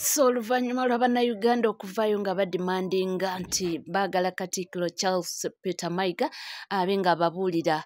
So oluvannyuma lwa Bannayuganda okuvaayo nga bademandinga nti baagala Katikkiro Charles Peter Mayiga abe nga ababuulira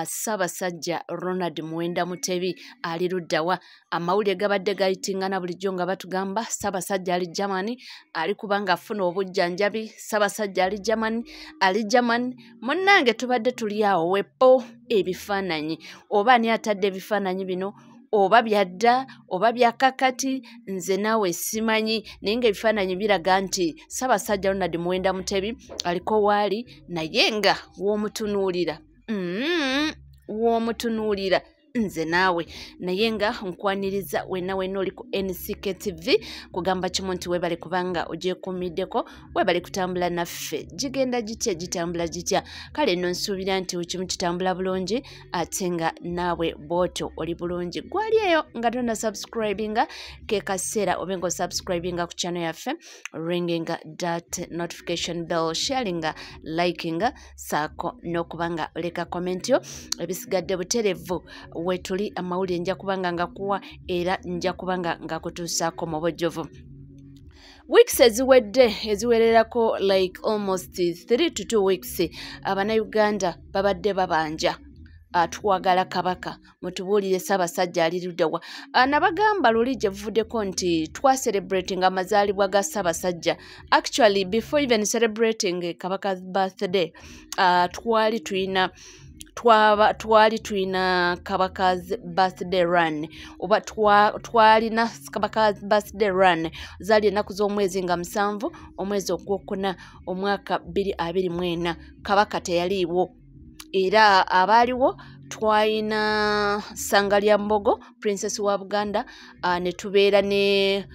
Ssaabasajja Ronald Muwenda Mutebi ali ludda wa. Amawulire gabadde gayitingana bulijjo nga batugamba Ssaabasajja ali Germany, ali kuba ng'afuna obujjanjabi, Ssaabasajja ali Germany, ali Germany. Munnange tubadde tuli awo wepo ebifaananyi, oba ani atadde ebifaananyi bino, oba byadda oba byakakati, nze naawe simanyi, naye ng'ebifaananyi biraga nti Ssaabasajja Ronald Muwenda Mutebi aliko waali, naye nga w'omutunuulira w'omutunuulira nze naawe. Naye nga nkwaniriza wenna wenna oli ku NCK TV, kugamba kimu nti weebale kubanga ogyekuumiddeko, weebale kutambula naffe. Gigenda gitya, gitambula gitya? Kale nno nsuubira nti kimu kitambula bulungi, ate nga naawe bw'otyo oli bulungi. Gwali eyo nga tonna subscribinga, ke kaseera obe ng'osubscribinga ku channel yaffe, ringinga that notification bell, sharinga, likinga, saako n'okuba nga oleka comment yo. Ebisigadde buterevu wetuli, amawulire nja kubanga ngakuwa era nja kubanga ngakutuusaako mu bujjuvu. Weeks eziwedde eziwererako like almost 3 to 2 weeks, Abannayuganda babadde babanja, twagala Kabaka, mutubuulire Ssaabasajja ali ludda wa. Nabagamba luli gye buvuddeko nti twacelebrating amazaalibwa ga Ssaabasajja. Actually, before even celebrating Kabaka's birthday, twali tulina Kabaka's birthday run, oba twalina Kabaka's birthday run. Zaali ennaku z'omwezi nga 7, omwezi ogwokuna, omwaka 2024. Kabaka teyaliiwo, era abaaliwo twalina Ssangalyambogo, Princess wa Buganda, ne tubeera ne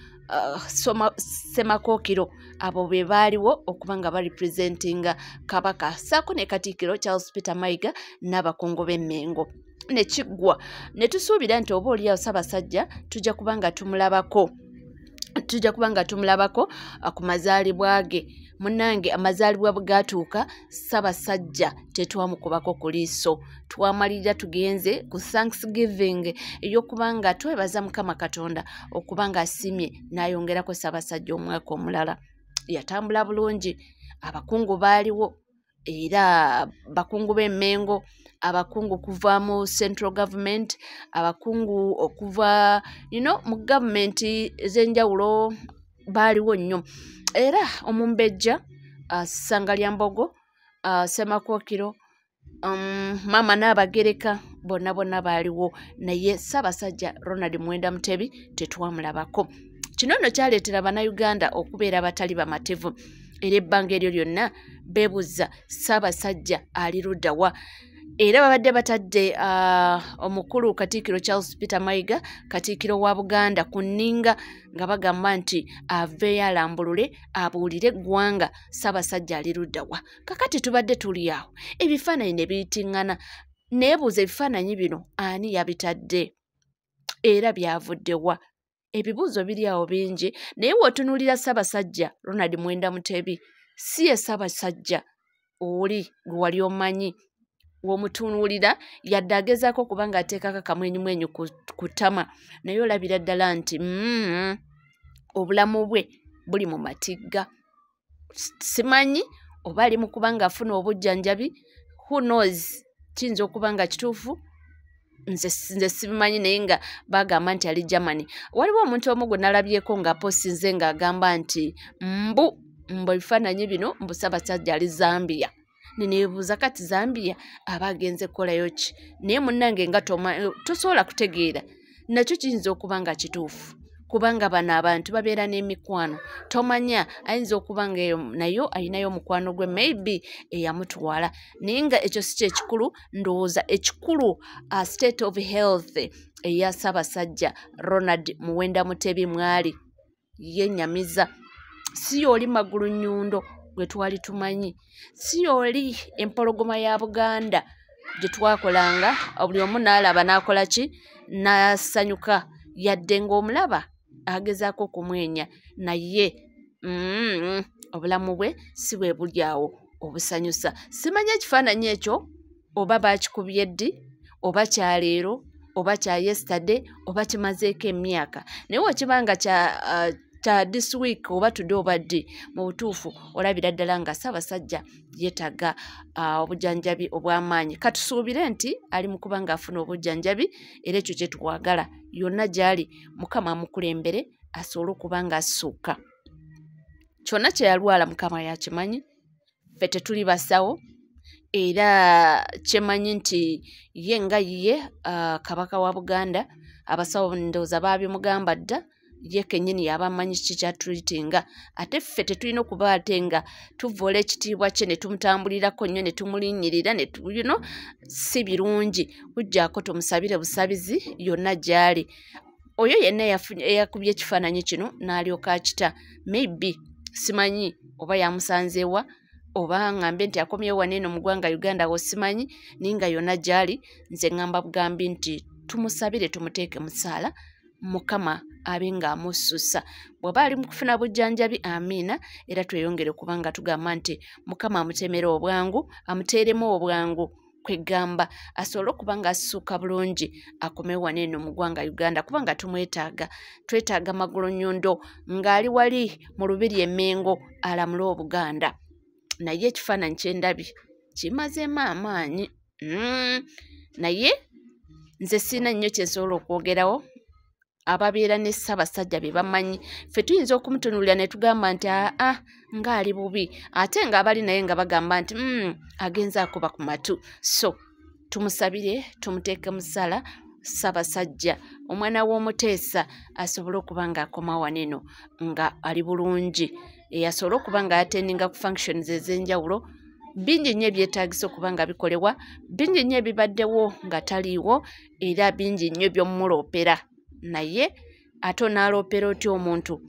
Ssemakookiro. Abo be baaliwo okuba nga barepresentinga Kabaka, ssaako ne Katikkiro Charles Peter Mayiga n'abakungu b'Emmengo. Ne kiggwa, ne tusuubira nti oba oliawo Ssaabasajja tujja kuba nga tumulabako, tujja kuba nga tumulabako ku mazaalibwa ge. Munnange, amazaalibwa bwe gaatuuka, Ssaabasajja tetwamukubako ku liiso. Twamalirira tugenze ku thanksgiving ey'okuba nga twebaza Mukama Katonda okuba nga asiimye n'ayongerako Ssaabasajja omwaka omulala. Yatambula bulungi, abakungu baaliwo, era bakungu b'Emmengo, abakungu okuva mu central government, abakungu okuva mu gavumenti ez'enjawulo baaliwo nnyo, era omumbejja Ssangalyambogo, Ssemakookiro, maama Nnaabagereka, bonna bonna baaliwo, naye Ssaabasajja Ronald Muwenda Mutebi tetwamulabako. Kino nno kyaleetera Bannayuganda okubeera abatali bamativu, era ebbanga eryo lyonna beebuuza Ssaabasajja ali ludda wa. Era babadde batadde omukulu Katikkiro Charles Peter Mayiga, Katikkiro wa Buganda, ku nninga nga bagamba nti aveeyo alambulule, abuulire eggwanga Ssaabasajja ali ludda wa. Kakati tubadde tuli awo, ebifaananyi ne biyitiŋŋana. Neebuuza, ebifaananyi bino ani yabitadde, era byavudde wa? Ebibuuzo biri awo bingi, naye w'otunuulira Ssaabasajja Ronald Muwenda Mutebi, si ye Ssaabasajja oli gwe wali omanyi. W'omutunuulira, yadde agezaako okuba ng'ateekako akamwenyumwenyu ku ttama, naye olabira ddala nti obulamu bwe buli mu matigga. Simanyi oba ali mu kuba ng'afuna obujjanjabi, who knows, kiyinza okuba nga kituufu, nze sibimanyi, naye nga bagamba nti ali Germany. Waliwo omuntu omu gwe nalabyeko ng'apostinze ng'agamba nti mbu ebifaananyi bino, mbu Ssaabasajja ali Zambia. Ne neebuuza, kati Zambia aba agenze kukolayo ki? Naye munnange, nga tosobola kutegeera, nakyo kiyinza okuba nga kituufu, kubanga bano abantu babeera n'emikwano. Tomanya, ayinza okuba nga eyo nayo ayinayo omukwano gwe maybe eyamutwala, naye nga ekyo si kyekikulu. Ndowooza ekikulu state of health eya Ssaabasajja Ronald Muwenda Mutebi mwali yennyamiza. Si y'oli magulu nnyundo gwe twali tumanyi, si y'oli empologoma ya Buganda gye twakolanga buli omu n'alaba n'akola ki, n'asanyuka, yadde ng'omulaba agezaako okumwenya, naye obulamu bwe si bwe buli awo obusanyusa. Simanyi ekifaananyi ekyo oba baakikubye ddi, oba kya leero, oba kya yesterday, oba kimazeeko emyaka, naye wekiba nga kya kya this week oba tudde obadde mu butuufu olabira ddala nga Ssaabasajja yeetaaga obujjanjabi obw'amaanyi. Katusuubire nti ali mu kuba ng'afuna obujjanjabi, era ekyo kye twagala. Yonna gy'ali Mukama amukulembere asobole okuba ng'assuuka. Kyonna kye yalwala Mukama yakimanyi, ffe tetuli basawo, era kyemanyi nti ye nga ye Kabaka wa Buganda, abasawo ndowooza baabimugamba dda, ye kennyini yaba amanyi kiki kyatreatinga. Ate ffe tetulina okuba ate nga tuvvoola ekitiibwa kye ne tumutambulirako nnyo ne tumulinnyirira ne you know, si birungi. Kujjaako tumusabire busabizi yonna gy'ali. Oyo yenna eyakubye ekifaananyi kino n'alyoka akita, maybe simanyi oba yamusanzeewa oba ŋŋambe nti akomyewo wano eno mu ggwanga Uganda wo simanyi, naye nga yonna gy'ali nze ŋŋamba bugambi nti tumusabire tumuteeke mu ssaala, Mukama abe ng'amussusa. Bw'aba ali mu kufuna bujjanjabi, amiina, era tweyongere kubanga tugamba nti Mukama amutemere obwangu, amuteeremu obwangu, kwegamba asobole okuba ng'assuuka bulungi akomewo wano eno mu ggwanga Uganda, kubanga tumwetaaga. Twetaaga Magulunnyondo ng'ali wali mu Lubiri e Mmengo alamule Obuganda. Naye ekifaananyi kye ndabye kimazeemu amaanyi. Naye nze sirina nnyo kye nsobola okwogerawo. Ababeera ne Ssaabasajja be bamanyi. Ffe tuyinza okumutunuulira ne tugamba nti aa ng'ali bubi, ate ng'abali naye nga bagamba nti agenze akuba ku matu. So tumusabire tumuteeke mu ssaala Ssaabasajja omwana w'Omuteesa asobole okuba ng'akoma wano eno nga ali bulungi, asobole okuba ng'attendinga ku functions ez'enjawulo. Bingi nnyo ebyetaagisa okuba nga bikolebwa, bingi nnyo ebibaddewo nga taliiwo, era bingi nnyo by'omuloopera. Naye ate onaaloopera otya omuntu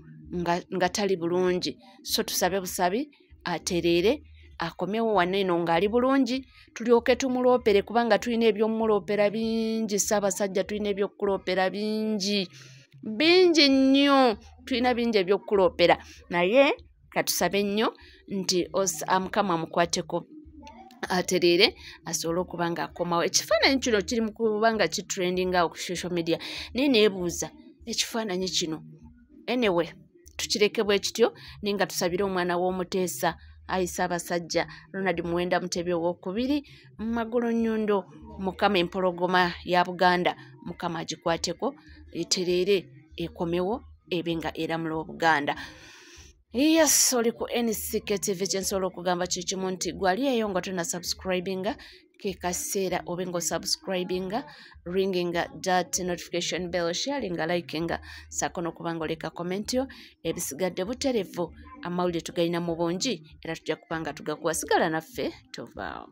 nga tali bulungi? So tusabe busabi atereere akomewo wano eno ng'ali bulungi, tulyoke tumuloopere, kubanga tulina eby'omuloopera bingi. Ssaabasajja tulina ebyokuloopera bingi bingi nnyo, tulina bingi ebyokuloopera, naye katusabe nnyo nti Mukama amukwateko atereere asobole okuba ng'akomawo. Ekifaananyi kino kiri mu kuba nga kitrendinga awo ku social media, naye neebuuza ekifaananyi kino. Anyway, tukireke bwe kityo, naye nga tusabire omwana w'Omuteesa ayi Ssaabasajja Ronald Muwenda Mutebi Owookubiri Magulunnyondo, Mukama empologoma ya Buganda Mukama agikwateko etereere ekomewo ebe nga eramula Obuganda. Yes, oli ku NCK TV. Kyensobola okugamba kiri kimu nti gwali eyo nga tonna subscribinga, ke kaseera obe ng'osubscribinga, ringinga that notification bell, sharinga, likinga, ssaako n'okuba nga oleka comment yo. Ebisigadde buterevu, amawulire tugalina mu bungi era tujja kuba nga tugakuwa. Sigala naffe, tovaawo.